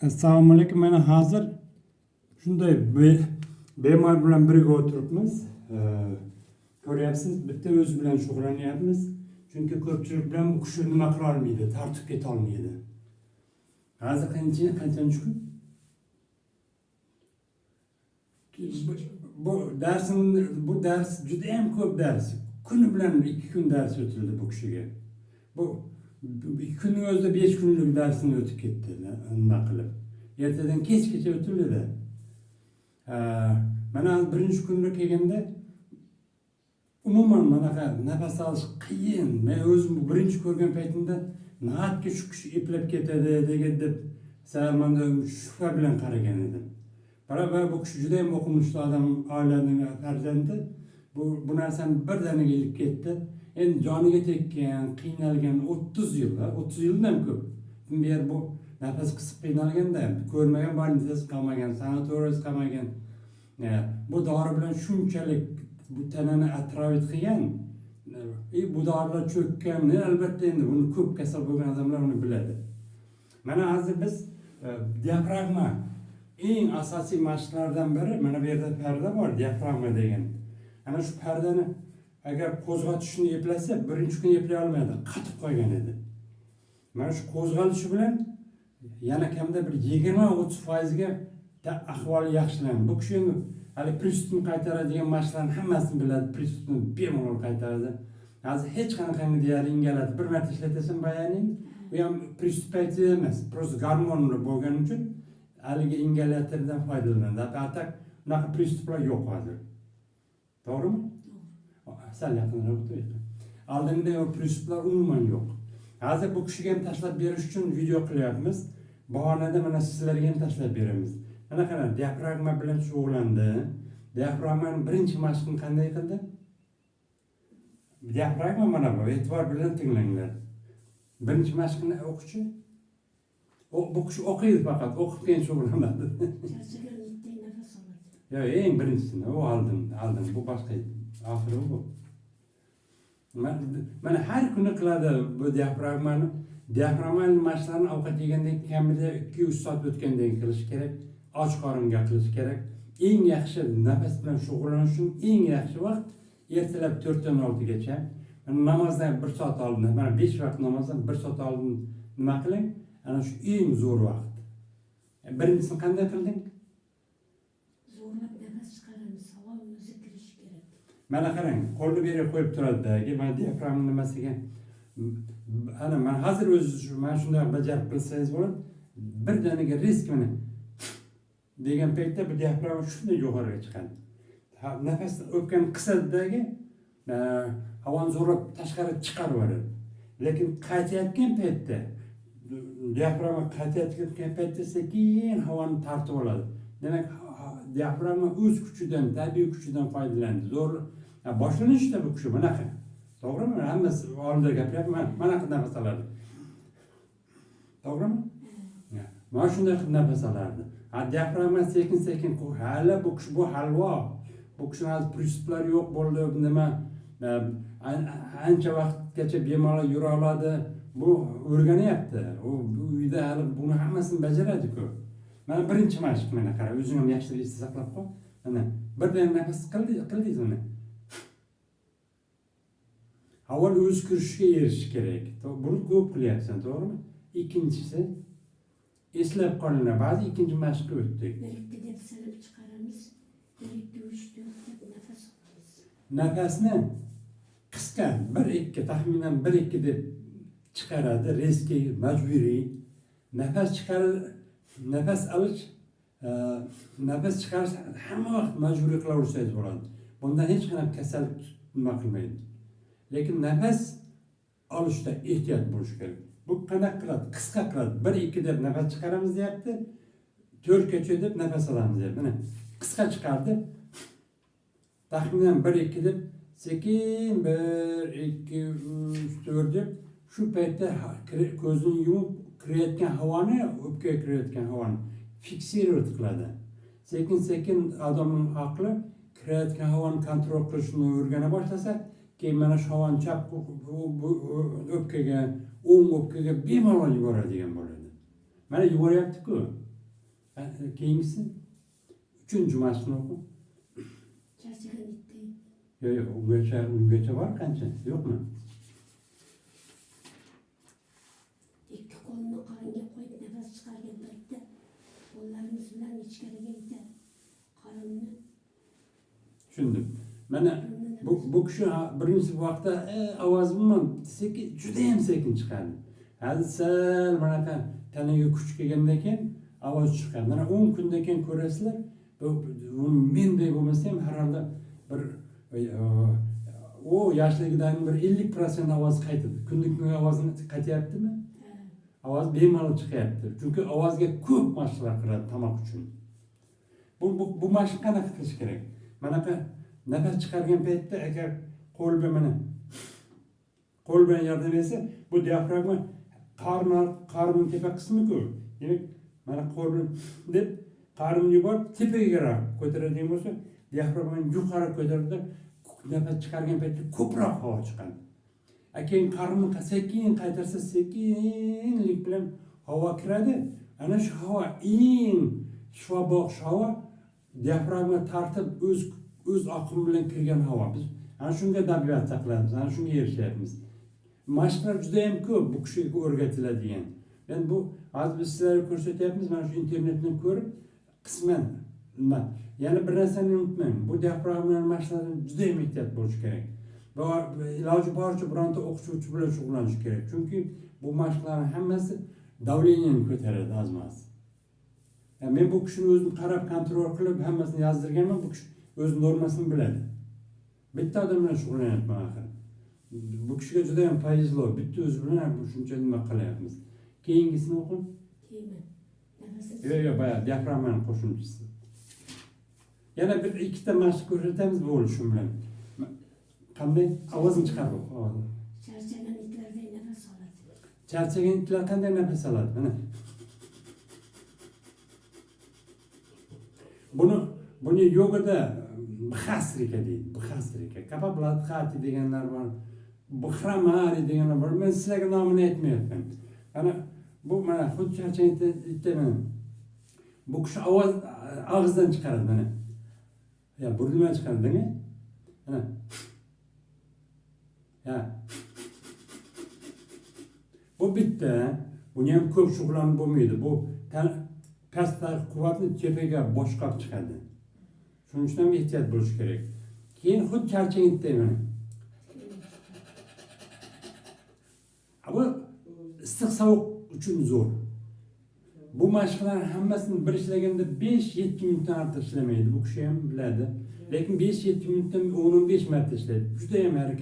Assalomu alaykum. Mana hozir shunday bemor bilan birga o'tiribmiz. Ko'ryapsiz, bitta o'zi bilan shug'ullanyapmiz. Chunki ko'pchilik bilan bu kishi nima qila olmaydi, tartib ketolmaydi. Hozir qancha qancha kun? Bu dars juda ham ko'p dars. Kuni bilan 2 kun dars o'tildi bu kishiga. Bu 2 kunning o'zida 5 kunlik darsini o'tib ketdi, nima qilib. Ertadan kechgacha o'tildi. Mana birinchi kunda kelganda umuman manaqa nafas olish qiyin. Men o'zim birinchi ko'rgan paytimda nahotki shu kishi eplab ketadi degan deb sal manda shubha bilan qaragan edim. Biroq bu kishi juda ham o'qimishli odam, oilaning farzandi. Bu narsani birdaniga ilib ketdi. Endi joniga tekkan, qiynalgan 30 yil, 30 yildan ko'p. Beri bu nafas qisib qiynalganda, ko'rmagan больница si qolmagan, sanatoriyasi qolmagan. Bu dori bilan shunchalik bu tanani отравить qilgan. Bu dorilar cho'kkan. Albatta endi buni ko'p kasal bo'lgan odamlar uni biladi. Mana hozir biz diafragma eng asosiy mashqlardan biri, mana bu yerda parda bor, diafragma degan. Ana shu pardani agar qo'zg'atishni eplasa, birinchi kun eplay olmaydi, qatib qolgan edi. Mana shu qo'zg'alishi bilan yana kamida bir 20-30 foizga ahvoli yaxshilandi. Bu kishi endi hali приступ ni qaytaradigan mashqlarni hammasini biladi, приступ ni bemalol qaytaradi. Hozir hech qanaqangi deyarli ingalyator bir marta ishlatasan bayaning, u ham приступ paytida emas, просто gormonli bo'lgani uchun haligi ingalyatordan foydalanadi. А так unaqa приступ lar yo'q hozir. To'g'rimi? Sal yaqinroq o'tir. Oldingiday u приступ lar umuman yo'q. Hozir bu kishiga ham tashlab berish uchun video qilyapmiz. Bahonada mana sizlarga ham tashlab beramiz. Mana qarang, diafragma bilan shug'ullandi. Diafragmani birinchi mashqini qanday qildi? Diafragma mana bu, e'tibor bilan tinglanglar. Birinchi mashqini o'qichi. Bu kishi o'qiydi faqat, o'qib keyin shug'ullanadi. Charchagan itdek nafas oladi. Yo'q, eng birinchisini, u oldin, bu boshqa edi. Oxiri bu. Mana har kuni qiladi bu diafragmani. Diafragmani mashqlarni ovqat yegandan keyin kamida 2-3 soat o'tgandan keyin qilish kerak. Och qoringa qilish kerak. Eng yaxshi nafas bilan shug'ullanish uchun eng yaxshi vaqt ertalab 4dan 6gacha. Mana namozdan 1 soat oldin, mana 5 vaqt namozdan 1 soat oldin nima qiling? Ana shu eng zo'r vaqt. Birinchisini qanday qilding? Zo'rlab nafas chiqaramiz, havo o'zi kirishi kerak. Mana qarang, qo'lni bu yerga qo'yib turadi-da, mana diafragma nimasiga. Ana mana hozir o'zi mana shunday bajarib qilsangiz bo'ladi. Birdaniga резко mana degan paytda bu diafragma shunday yuqoriga chiqadi. Nafas o'pkani qisadidagi havoni zo'rlab tashqari chiqarib yuboradi. Lekin qaytayotgan paytda, diafragma qaytayotgan paytda sekin havoni tortib oladi. Demak, diafragma o'z kuchidan, tabiiy kuchidan foydalandi. Zo'r boshlanishda bu kishi bunaqa. To'g'rimi? Hammasi oldida gapiryapman. Mana qilib nafas oladi. To'g'rimi? Mana shunday qilib nafas olardi. Ha, diafragma sekin sekin hali bu kishi bu halvo. Bu kishini hozir приступ lari yo'q bo'ldi, nima ancha vaqtgacha bemalol yura oladi. Bu o'rganyapti. U bu uyda hali buni hammasini bajaradi-ku. Mana birinchi mashq, mana qara, o'zing ham yaxshilab esda saqlab qol. Mana birdan nafas qildi, qildingiz mana. Avval o'z kirishga erishish kerak. Buni ko'p qilyapsan, to'g'rimi? Ikkinchisi, eslab qolinglar, ba'zi ikkinchi mashqqa o'tdik. Bir ikki deb silib chiqaramiz. Bir, ikki, uch, to'rt deb nafas olamiz. Nafasni qisqa, bir ikki, taxminan bir ikki deb chiqaradi, резкий, majburiy. Nafas chiqar, nafas olish, nafas chiqarish hamma vaqt majburiy qilaversangiz bo'ladi. Bundan hech qanaqa kasallik nima qilmaydi. Lekin nafas olishda ehtiyot bo'lish kerak. Bu qanaqa qiladi? Qisqa qiladi. Bir ikki deb nafas chiqaramiz deyapti. To'rtgacha deb nafas olamiz deyapti. Mana qisqa chiqardi. Taxminan bir ikki deb sekin bir ikki uch to'rt deb shu paytda ko'zini yumib kirayotgan havoni, o'pkaga kirayotgan havoni фиксировать qiladi. Sekin sekin odamning aqli kirayotgan havoni контроль qilishni o'rgana boshlasa, keyin mana shu havoni chap o'pkaga, o'ng o'pkaga bemalol yuboradigan bo'ladi. Mana yuboryapti-ku. Keyingisi, uchinchi mashqni o'qi. Charchagan itday. Yo'q, ungacha bor qancha, yo'qmi? Ikki qo'lini qoringa qo'yib nafas chiqargan paytda qo'llarimiz bilan ichkariga itarib qorinni Tushundim. Mana qorinni bu kishi birinchi vaqtda ovozi umuman sekin, judayam sekin chiqadi. Hozir sal bunaqa tanaga kuch kelgandan keyin ovoz chiqadi. Mana 10 kundan keyin ko'rasizlar, bu menday bo'lmasa ham, har holda bir u yoshligidan bir 50% ovoz qaytadi. Kundan kunga ovozini qaytyaptimi? Ha. Ovoz bemalol chiqyapti. Chunki ovozga ko'p mashqlar qiladi tomoq uchun. Bu mashq qanaqa qilish kerak? Manaqa nafas chiqargan paytda agar qo'l bilan, mana qo'l bilan yordam bersa, bu diafragma qorinning tepa qismi-ku. Demak, mana qo'l bilan deb qorinni yuborib tepaga ko'taradigan bo'lsa, diafragmani yuqori ko'taradi, nafas chiqargan paytda ko'proq havo chiqadi. Keyin qorinni sekin qaytarsa, sekinlik bilan havo kiradi. Ana shu havo eng shifobaxsh havo, diafragma tortib o'z oqimi bilan kirgan havo. Biz ana shunga добиваться qilamiz, ana shunga erishyapmiz. Mashqlar juda ham ko'p bu kishiga o'rgatiladigan. Men bu hozir biz sizlarga ko'rsatyapmiz, mana shu internetdan ko'rib qisman nima. Yana bir narsani unutmang. Bu diafragma mashqlardan juda ham ehtiyot bo'lish kerak. Va iloji boricha bironta o'qituvchi bilan shug'ullanish kerak. Chunki bu mashqlarning hammasi давление ni ko'taradi ozmaz. Yani men bu kishini o'zim qarab, контроль qilib, hammasini yozdirganman, bu kishi o'z normasini biladi. Bitta odam bilan shug'ullanyapman axir. Bu kishiga juda ham повезло. Bitta o'zi bilan bu shuncha nima qilyapmiz. Keyingisini o'qing. Keyinmi? Nafasini Yo'q, boya diafragmani qo'shimchisi. Yana bir ikkita mashq ko'rsatamiz, bo'ldi shu bilan. Qanday? Ovozini chiqar bu. Ovozini. Charchagan itlarday nafas oladi. Charchagan itlar qanday nafas oladi? Mana. Buni yogada bxasrika deydi. Bxasrika. Kapalabhati deganlar bor. Bhramari deganlar bor. Men sizlarga nomini aytmayapman. Mana bu, mana xuddi charchagan itda mana. Bu kishi ovoz og'izdan chiqaradi mana. Ya burnidan chiqaradi, mi? Mana. Ya. Bu bitta. Buni ham ko'p shug'ullanib bo'lmaydi. Bu pastdagi quvvatni tepaga boshqa olib chiqadi. Shuning uchun ham ehtiyot bo'lish kerak. Keyin xuddi charchagan itday mana. Bu issiq sovuq uchun zo'r. Bu mashqlar hammasini bir ishlaganda 5-7 minutdan ortiq ishlamaydi. Bu kishi ham biladi. Lekin 5-7 minutdan 10-15 marta ishlaydi. Juda ham harakat